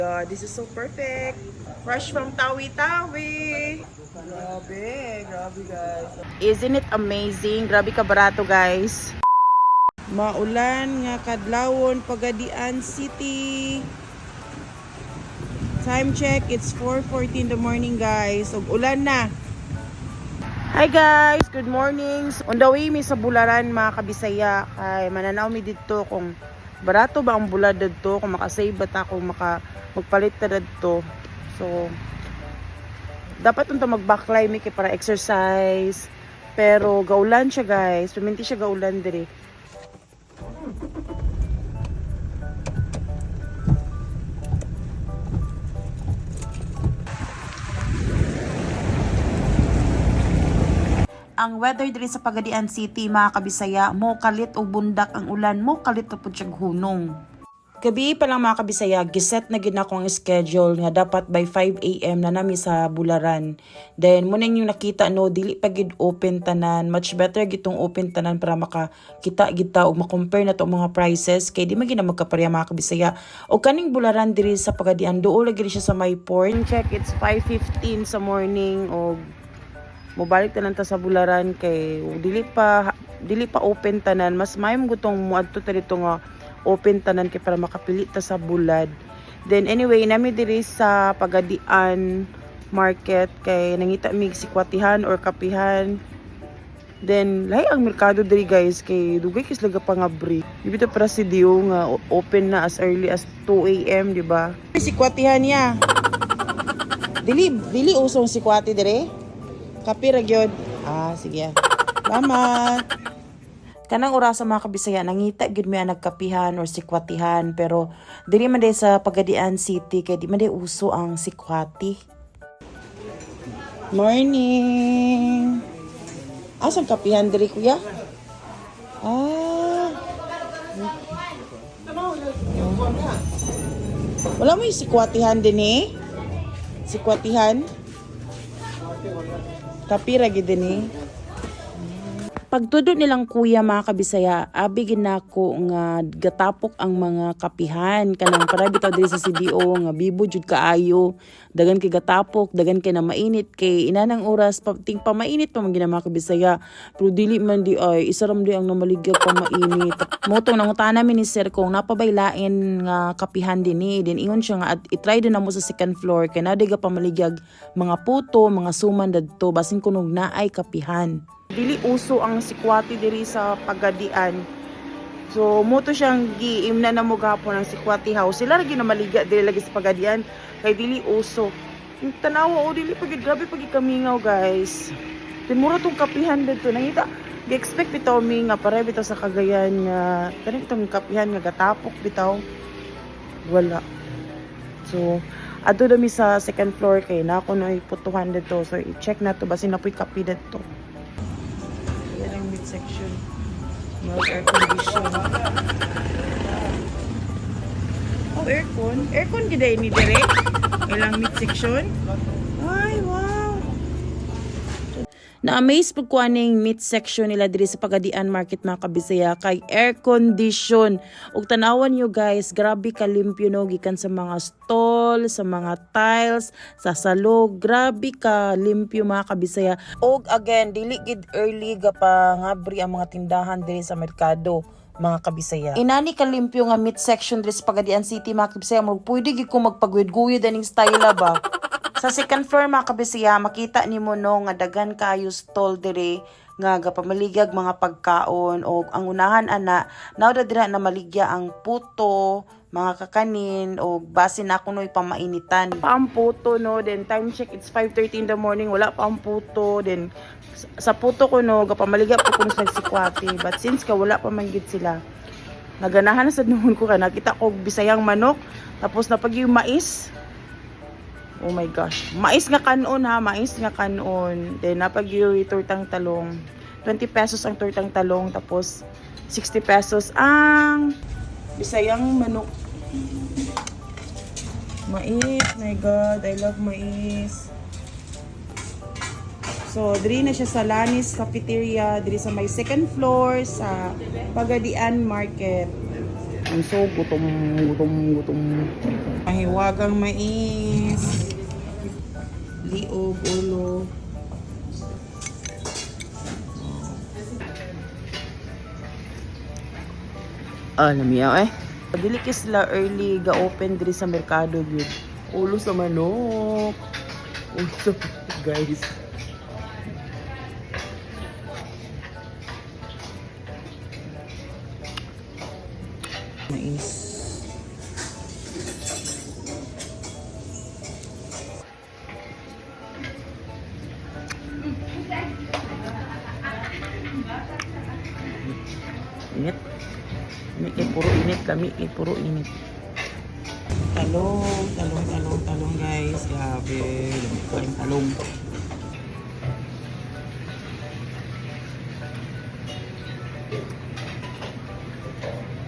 God, this is so perfect. Fresh from Tawi-Tawi. Grabe, grabe, guys. Isn't it amazing? Grabe ka barato, guys. Maulan nga kadlawon, Pagadian City. Time check, it's 4:40 in the morning, guys. Ug ulan na. Hi guys, good morning. On the way mi sa Bularan, mga kabisaya, kay mananaw mi didto kung barato ba ang bulad didto, kung makasave ba ta, kung maka magpalit ta didto. So dapat unta mag-backline mi kay para exercise. Pero gaulan siya, guys. Paminti siya gaulan dire. Ang weather diri sa Pagadian City, mga kabisaya, mo kalit og bundak ang ulan, mo kalit na pud siyang hunong. Gabi pa lang, mga kabisaya, giset na gid nako ang schedule nga dapat by 5 a.m. na nami sa Bularan. Then mo yung nakita, no, dili pa gid open tanan. Much better gitong open tanan para makakita gid ta ug ma-compare na to ang mga prices kay di man gid na magkapareha, mga kabisaya. Og kaning Bularan diri sa Pagadian, duol lagi siya sa may port. Check, it's 5:15 sa morning og mobalik tanan ta sa Bularan kay dili pa open tanan. Mas maayo gutong muadto ta dito nga open tanan kay para makapili ta sa bulad. Then anyway, nami diri sa Pagadian Market kay nangita mig sikwatihan or kapihan. Then lahi ang merkado diri, guys, kay dugay kay sila pangabri. Di bitaw para si Dio nga open na as early as 2 a.m., di ba? Sikwatihan niya, dili dili usong sikwati dire. Kape ra gyud. Ah, sige. Salamat. Kanang orasa, mga kabisaya, nangita gyud mi ang nagkapihan or sikwatihan, pero dili man day sa Pagadian City kay di man day uso ang sikwati. Morning. Asang kapihan diri, kuya? Ah. Wala mo yung sikwatihan din eh? Sikwatihan? Kape ra gid din eh. Pagtudo nilang kuya, mga kabisaya, abi ginako nga gatapok ang mga kapihan kanang para bitaw diri sa CDO nga bibo jud kaayo, dagan kay gatapok, dagan kay na mainit kay inanang oras pa, ting pamainit pa man gina, mga kabisaya, pero dili man di ay isa ram di ang namaligyag pa mainit. Mao tong nangutana mi ni sir kung napabaylain nga kapihan din eh. Din ingon siya nga at itry din namo sa second floor kay naa ga pamaligyag mga puto, mga suman dadto, basin kunog naay kapihan. Dili uso ang sikwati diri sa Pagadian. So mo to siyang giimna na mo gapon ang Sikwati House. Sila ra ginamaligya diri lagi sa Pagadian kay dili uso. Yung tanawa o dili pag grabe pag kamingaw, guys. Then mura tong kapihan dito. Nangita gi-expect bitaw mi nga pare bitaw sa Cagayan nga kanang itong kapihan nga gatapok bitaw. Wala. So adto dami sa second floor kay na ako no putuhan dito. So i-check na to basin na po'y kape dito. Yan ang meat section. Mag air condition. Oh, aircon. Aircon gid ni dire. Ilang meat section. Ay, wow. Na-amaze po ko aning meat section nila diri sa Pagadian Market, mga kabisaya, kay air condition. Ug tanawan nyo, guys, grabe kalimpyo no, gikan sa mga stall, sa mga tiles, sa salog, grabe ka limpyo, mga kabisaya. Og again, dili gid early ga pa ngabri ang mga tindahan diri sa merkado, mga kabisaya. Inani kalimpyo nga meat section diri sa Pagadian City, mga kabisaya, murag pwede gid ko magpaguyod-guyod aning style ba. Sa second floor, mga kabisaya, makita nimo no nga daghan kayo stall dire nga gapamaligag mga pagkaon o ang unahan ana now da dira na maligya ang puto, mga kakanin o base na kunoy pamainitan. Pa ang puto no, then time check, it's 5:30 in the morning, wala pa ang puto. Then sa puto ko no gapamaligya po kuno sa nagsikwati, but since ka wala pa man gid sila, naganahan na sa nuhon ko kay nakita ko bisayang manok, tapos napag yung mais. Oh my gosh. Mais nga kanon ha, mais nga kanon. Then napag yung tortang talong. 20 pesos ang tortang talong, tapos 60 pesos ang bisayang manok. Mais, my God, I love mais. So, diri na siya sa Lanis Cafeteria, diri sa may second floor sa Pagadian Market. I'm so gutom, gutom, gutom. Mahiwagang mais. Liog, ulo. Ah, namiyaw eh. Dili kay sila early ga-open diri sa merkado gyud. Ulo sa manok. Ulo sa manok, guys. Mais. Init. Init kay puro init kami, kay puro init. Talong, talong, talong, talong, guys. Grabe, dami ko yung talong.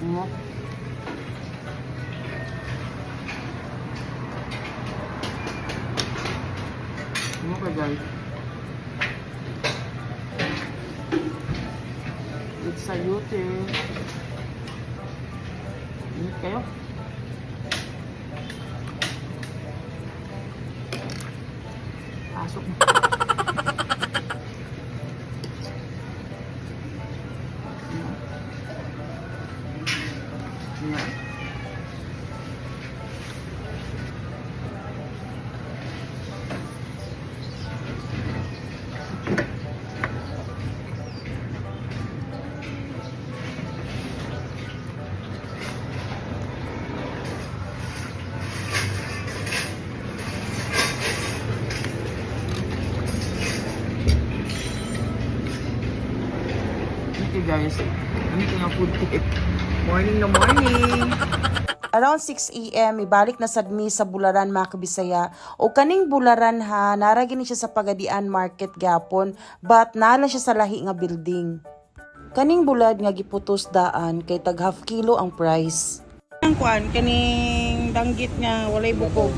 Ano? Ano ka, guys? It's sayote. Init kayo? Pasok mo. Yeah. Thank you, guys. Ano yung food trip? Morning na morning! Around 6 a.m., ibalik na sad mi sa Bularan, mga kabisaya. O kaning Bularan ha, nara gini siya sa Pagadian Market gyapon, but naa lang siya sa lahi nga building. Kaning bulad nga giputos daan kay tag half kilo ang price. Ang kuan kaning danggit nga walay bukog.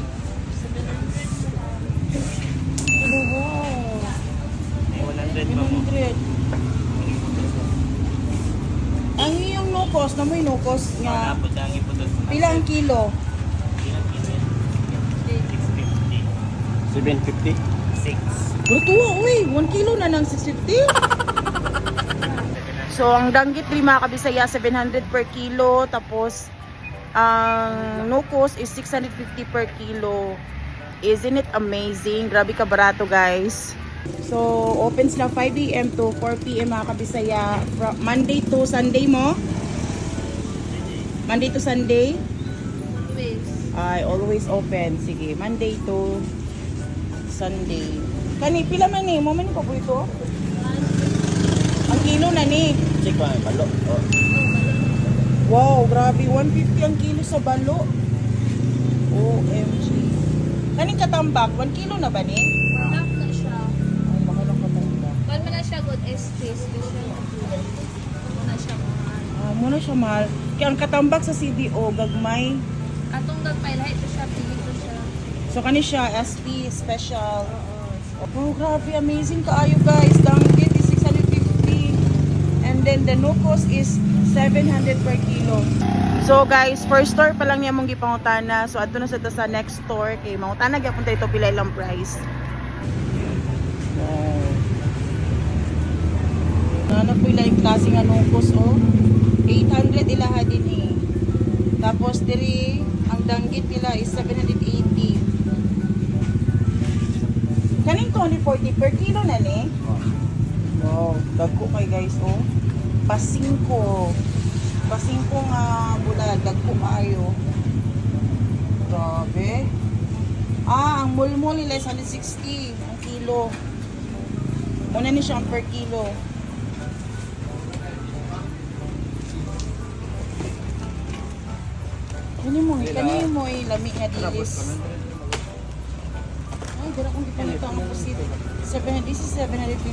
100 pa mo. 100. Ang iyong no cost, na mo'y no cost nga. Tapos ang iputos mo. Pila ang kilo? Ilang kilo yan? 650. 750? 6. Pero tuwa, uy, 1 kilo na ng 650. So, ang danggit rin, mga kabisaya, 700 per kilo. Tapos, ang no cost is 650 per kilo. Isn't it amazing? Grabe ka barato, guys. So, open sila 5 a.m. to 4 p.m., mga kabisaya. From Monday to Sunday mo? Monday to Sunday? Always. Ay, always open. Sige, Monday to Sunday. Kani, pila man ni? Mo man ni paborito? Ang kilo na ni. Check pa, balo. Oh. Wow, grabe. 150 ang kilo sa balo. OMG. Kaning katambak, 1 kilo na ba ni? Half na siya. Ay, baka lang katambak. Kuan man na siya good SP special. Muna siya mahal. Ah, muna siya mahal. Kaya ang katambak sa CDO, gagmay. Atong gagmay lahi to siya, pili to siya. So, kani siya, SP special. Oh, grabe. Amazing kaayo, guys. Danggit is 650. And then, the no cost is 700 per kilo. So, guys, first store pa lang niya mong gipangutana. So, adto na sa ta sa next store. Kay mangutana gyapon tayo ito pila ilang price. Wow. Ano po ilang klase nga no cost, oh. 800 ilaha din eh. Tapos, diri, ang danggit nila is 780. Kaning 240 per kilo na ni? Wow, dagko kay guys, oh. Pasingko. Pasingko nga bulad, dagko kaayo. Grabe. Ah, ang mulmul nila is 160 ang kilo. Muna ni siya ang per kilo. Kani mo, kani mo eh, lami nga dilis. Ay, dira kong gipanito ang pusit. 700, this is 750. Ito,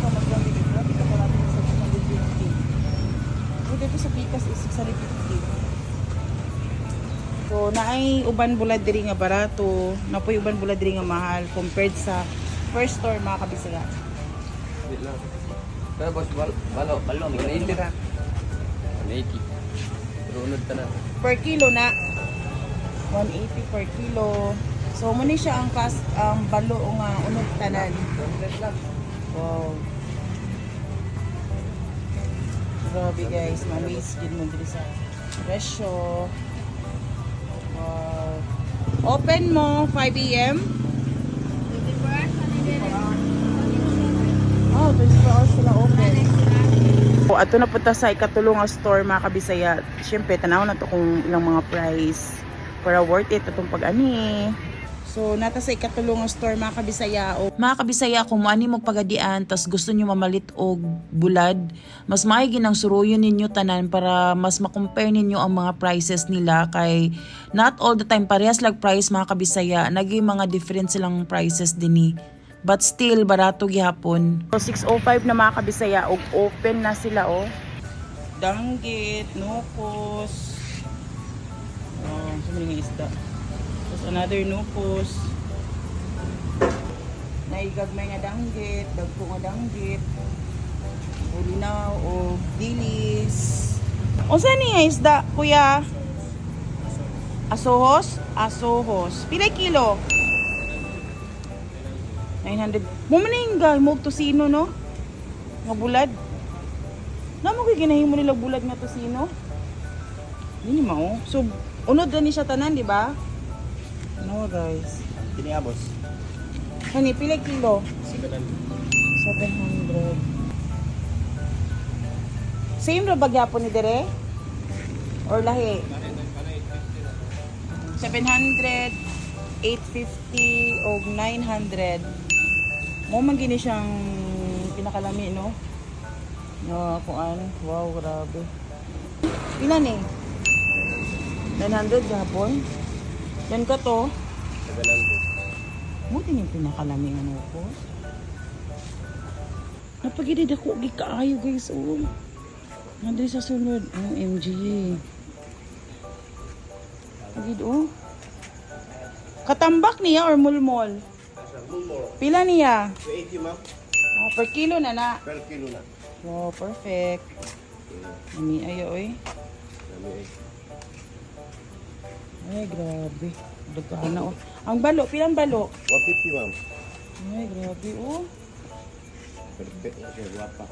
maggrabe ka. Grabe ka marami ng 750. Uy, dito sa Pikas is 650. So, naay uban bulad diri nga barato, napoy uban bulad diri nga mahal compared sa first store, mga kabisaya. Wait lang. Pero boss, balo. Balo. Balo, may 180 ra. 180. Pero unod ta na. Per kilo na. 180 per kilo. So mo ni siya ang kas ang balo nga unod tanan. Wow. Grabe guys, ma-amaze gid mo diri sa presyo. Wow. Open mo 5 a.m. 24 hours na nila. Oh, 24 hours sila open. O, ato na punta sa ikatulong nga store, mga kabisaya. Siyempre, tanaw na to kung ilang mga price para worth it atong pag-ani. So, nata sa ikatulong nga store, mga kabisaya. O, mga kabisaya, kung muani mo pagadian, tas gusto nyo mamalit og bulad, mas maigi ng suruyon ninyo tanan para mas makompare ninyo ang mga prices nila kay not all the time parehas lag price, mga kabisaya. Naging mga different silang prices din eh. But still, barato gihapon. So, 6:05 na, mga kabisaya, og open na sila oh. Danggit, nukos. Oh, sa mga isda. Tapos another nukos. Naigagmay nga danggit, dagko nga danggit. Ulinaw o dilis. Unsa ni nga isda, kuya? Asohos? Asohos. Pila kilo? 900. Mo man yung mo tosino, no? Nga bulad. Na mo kay ginahimo nila bulad nga tosino? Dili mao. So unod ra ni siya tanan, di ba? No, guys. Kini boss. Hani pila kilo? 700. 700. Same ra ba gyapon ni dire? Or lahi? 700, 850 og 900. Mo man gini siyang pinakalami, no? No, kuan. Wow, grabe. Pila ni? 900 gapon. Yan ka to. 700. Mo din yung pinakalami nga ano ko. Napagidid ako gi kaayo guys oh. Nandiri sa sulod. OMG. Pagid oh. Katambak niya or mulmol? Pila niya? 280, ma'am. Ah, per kilo na na. Per kilo na. Wow, perfect. Ami ayo oy. Dami eh. Ay, grabe. Daghan na oh. Ang balo, pilang balo? 150, ma'am. Ay, grabe oh. Perfect na siya. Guwapa.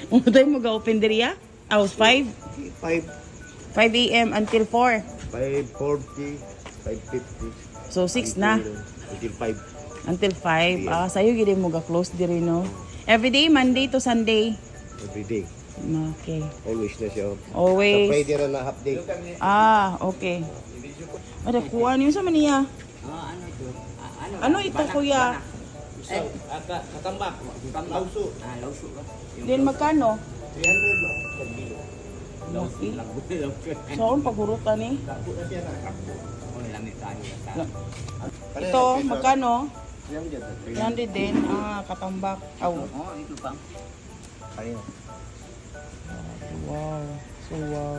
Umatay mo ga-open diri ah? House 5? 5, 5 a.m. until 4. 540, 550. So 6 na. Until 5. Until 5. Ah, sayo gid mo ga-close diri no. Every day, Monday to Sunday. Every day. Okay. Always na siya. Sa Always. Friday ra na half day. Ah, okay. Ada kuan yun sa maniya. Ano ito? Ano ito, kuya? Eh, katambak. Lauso. Ah, lauso ba? Then magkano? 300, ma'am. Per kilo. Okay. So, ang paghurutan eh. Dako na siya na. Oh, lamig tayo. Ito, magkano? 300. 300 din. Ah, katambak. Aw. Oh, ito pa. Ayun. Wow. So wow.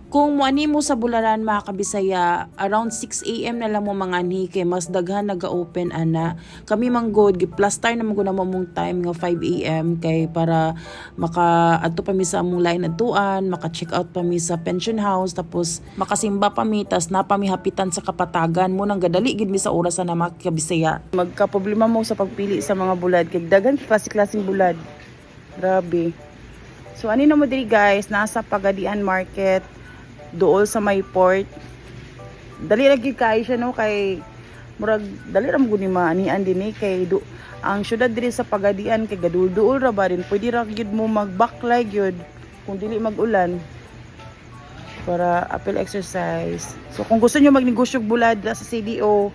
Kung muani mo sa Bularan, mga kabisaya, around 6 a.m. na lang mo mga anhi kay mas daghan naga-open ana. Kami manggod gi-plaster na mo na mong time nga 5 a.m. kay para maka adto pa mi sa among lain adtuan, maka-check out pa mi sa pension house, tapos makasimba pa mi, tas na pa mi hapitan sa Kapatagan mo nang gadali gid mi sa oras na mga kabisaya. Magka problema mo sa pagpili sa mga bulad kay daghan klase-klaseng bulad. Grabe. So ano na mo diri guys, nasa Pagadian Market, dool sa may port. Dali ra gyud kaayo siya no kay murag dali ra mo gud ni maanian dinhi kay do, ang syudad diri sa Pagadian kay gadul-duol ra ba rin pwede ra gyud mo magbaklay gyud kung dili mag-ulan para apel exercise. So kung gusto niyo magnegosyo og bulad sa CDO,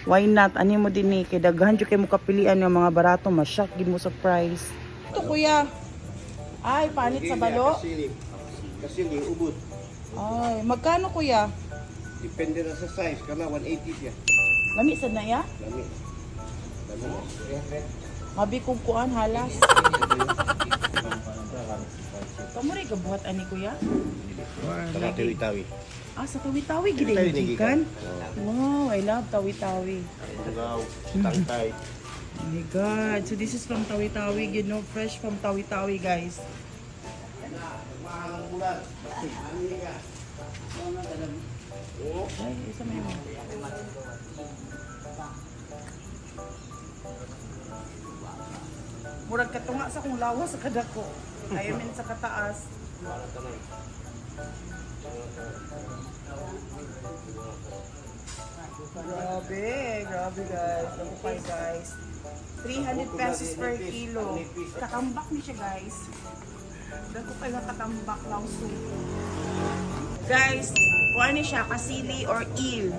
why not? Ani mo dinhi kay daghan jud kay mo kapilian ng mga barato, ma-shock gid mo sa price. Ito kuya. Ay, panit sa balo. Kasili. Kasili, ubod. Ay, magkano kuya? Depende na sa size. Kana 180 siya. Lami sad na ya? Lami. Lami na. 300. Habi kong kuan halas. Kamo rin kabuhat ani kuya? Taga Tawi-Tawi. Ah, sa Tawi-Tawi gid Tawi-Tawi ang gikan. gikan. Wow, I love Tawi-Tawi. Bungaw, Tangtay. Oh my God. So this is from Tawi-Tawi, fresh from Tawi-Tawi, guys. Lugar. Ani ka. Oo. Ay, isa may mo. Murag katunga sa kong lawas sa kadako. I mean sa kataas. Para tanay. Grabe, grabe guys. Dagupay guys. ₱300 per kilo. Katambak ni siya guys. Dagupay nga katambak lang suko. Guys, kuha ni siya kasili or eel.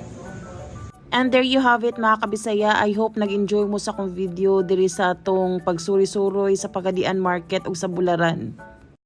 And there you have it, mga kabisaya. I hope nag-enjoy mo sa akong video diri sa atong pagsuri-suroy sa Pagadian Market ug sa Bularan.